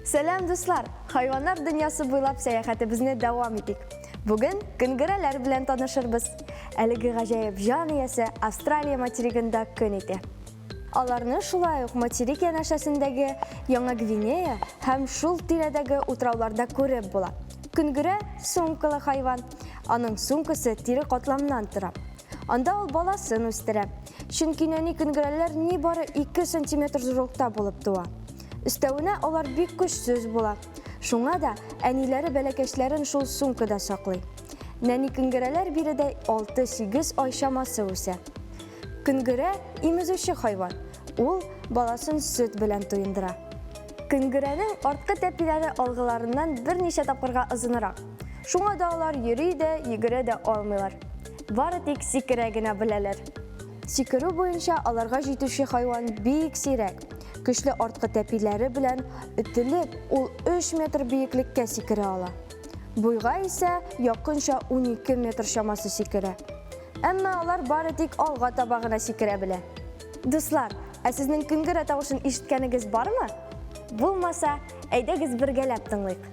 Сәлам, дуслар! Хайваннар дөньясы буйлап сәяхәтебезне дәвам итик. Бүген көнгерәләр белән танышырбыз. Әлеге гаҗәеп җан иясе Австралия материгында көн итә. Аларны шулай ук материк янәшәсендәге Яңа Гвинея һәм шул тирәдәге утрауларда күреп була. Көнгерә, сумкалы хайван. Аның сумкасы тире катламнан тора. Анда ул баласын үстерә. Чөнки нәни көнгерәләр нибары 2 сантиметр зурлыкта булып туа. Өстәвенә алар бик көчсез була. Шуңа да әниләре бәләкәчләрен шул сумкада саклый. Нәни көнгерәләр биредә 6-8 ай чамасы үсә. Көнгерә, имезүче хайван. Ул баласын сөт белән туендыра. Көнгерәнең арткы тәпиләре алгыларыннан берничә тапкырга озынрак. Шуңа да алар йөри дә, йөгерә дә алмыйлар. Бары тик сикерә генә беләләр. Сикерү буенча аларга җитүче хайван бик сирәк. Көчле арткы тәпиләре белән өтелеп, ул 3 метр биеклеккә сикерә ала. Буйга исә якынча 12 метр чамасы сикерә. Әмма алар бары тик алга таба гына сикерә белә. Дуслар, ә сезнең көнгерә тавышын ишеткәнегез бармы? Булмаса, әйдәгез бергәләп тыңлыйк.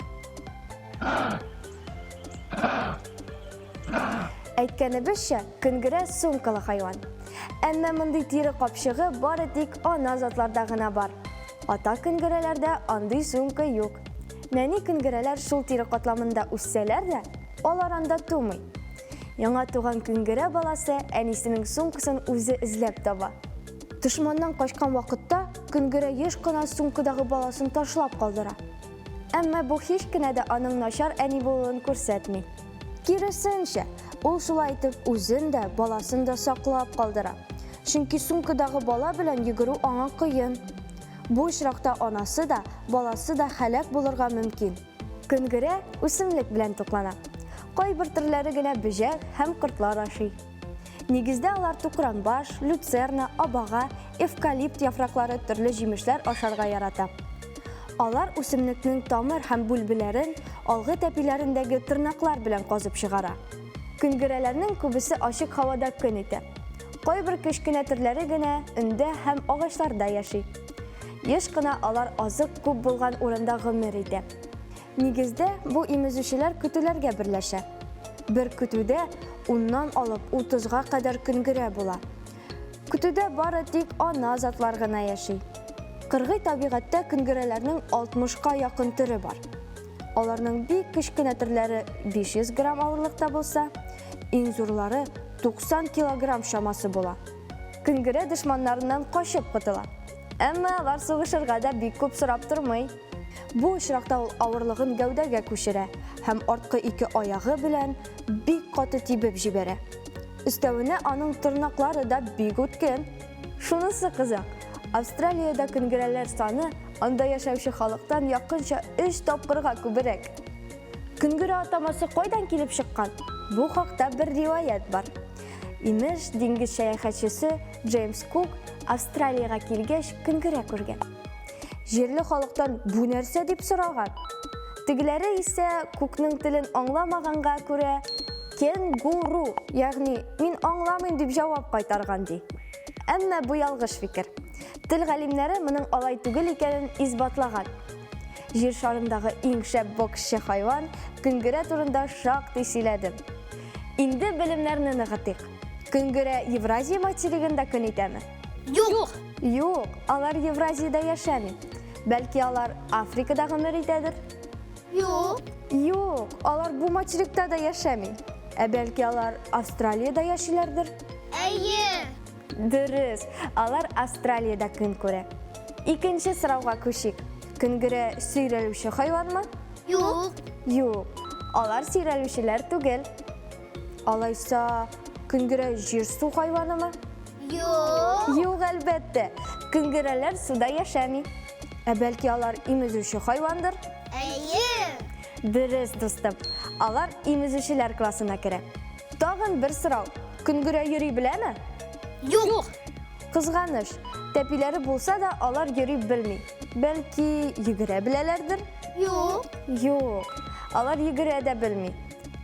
Әйткәнебезчә, көнгерә сумкалы хайван. Әмма мондый тире капчыгы бары тик ана затларда гына бар. Ата көнгерәләрдә андый сумка юк. Нәни көнгерәләр шул тире катламында үссәләр дә, алар анда тумый. Яңа туган көнгерә баласы әнисенең сумкасын үзе эзләп таба. Дошманнан качкан вакытта көнгерә еш кына сумкадагы баласын ташлап калдыра. Әмма бу һич кенә дә аның начар әни булуын күрсәтми. Киресенчә, ул шулай итеп үзен дә, баласын да саклап калдыра. Чөнки сумкадагы бала белән йөгерү аңа кыен. Бу очракта анасы да, баласы да һәлак булырга мөмкин. Көнгерә үсемлек белән туклана. Кайбер төрләре генә бөҗәк һәм кортлар ашый. Нигездә алар тукранбаш, люцерна, абага, эвкалипт яфраклары төрле җимешләр ашарга ярата. Алар үсемлекнең тамыр һәм бүлбеләрен алгы тәпиләрендәге тырнаклар белән казып чыгара. Көнгерәләрнең күбесе ачык һавада көн итә. Кайбер кечкенә төрләре генә өндә һәм агачларда яши. Еш кына алар азык күп булган урында гомер итә. Нигездә, бу имезүчеләр көтүләргә берләшә. Бер көтүдә уннан алып утызга кадәр көнгерә була. Көтүдә бары тик ана затлар гына яши. Кыргый табигатьтә көнгерәләрнең алтмышка якын төре бар. Аларның бик кечкенә төрләре 500 грамм авырлыкта булса, иң зурлары 90 килограмм чамасы була. Көнгерә дошманнарыннан качып котыла. Әмма алар сугышырга да бик күп сорап тормый. Бу очракта ул авырлыгын гәүдәгә күчерә һәм арткы ике аягы белән бик каты тибеп җибәрә. Өстәвенә аның тырнаклары да бик үткен. Шунысы кызык, Австралиядә көнгерәләр саны анда яшәүче халыктан якынча өч тапкырга күбрәк. Көнгерә атамасы кайдан килеп чыккан? Бу хакта бер риваять бар. Имеш, диңгез сәяхәтчесе Джеймс Кук Австралиягә килгәч, көнгерә күргән. Җирле халыктан бу нәрсә дип сораган. Тегеләре исә Кукның телен аңламаганга күрә, кенгуру, ягъни мин аңламыйм дип җавап кайтарган ди. Әмма бу ялгыш фикер. Тел галимнәре моның алай түгел икәнен исбатлаган. Җир шарындагы иң шәп боксчы хайван көнгерә турында шактый сөйләдем. Инде белемнәрне ныгытыйк. Көнгерә Евразия материгында көн итәме? Юк! Юк, алар Евразиядә яшәми. Бәлки алар Африкада гомер итәдер? Юк. Юк, алар бу материкта да яшәми. Ә бәлки алар Австралиядә яшиләрдер? Әйе. Дөрес, алар Австралиядә көн күрә. Икенче сорауга күчик. Көнгерә сөйрәлүче хайванмы? Юк. Юк, алар сөйрәлүчеләр түгел. Алайса, көнгерә җир-су хайванымы? Юк. Юк, әлбәттә. Көнгерәләр суда яшәми. Ә бәлки алар имезүче хайвандыр? Әйе. Дөрес, дустым. Алар имезүчеләр классына керә. Тагын бер сорау. Көнгерә йөри беләме? Юк. Кызганыч, тәпиләре булса да, алар йөри белми. Бәлки, йөгерә беләләрдер? Юк. Юк, алар йөгерә дә белми.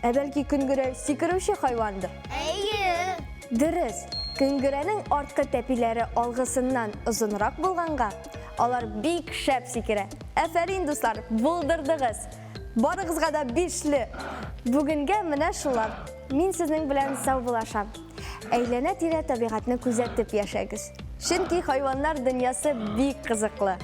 Ә бәлки көнгерә сикерүче хайвандыр? Әйе. Дөрес. Көнгерәнең арткы тәпиләре алгысыннан озынрак булганга, алар бик шәп сикерә. Әфәрин, дуслар, булдырдыгыз! Барыгызга да бишле! Бүгенгә менә шулар. Мин сезнең белән саубуллашам. Әйләнә-тирә табигатьне күзәтеп яшәгез. Чөнки хайваннар дөньясы бик кызыклы.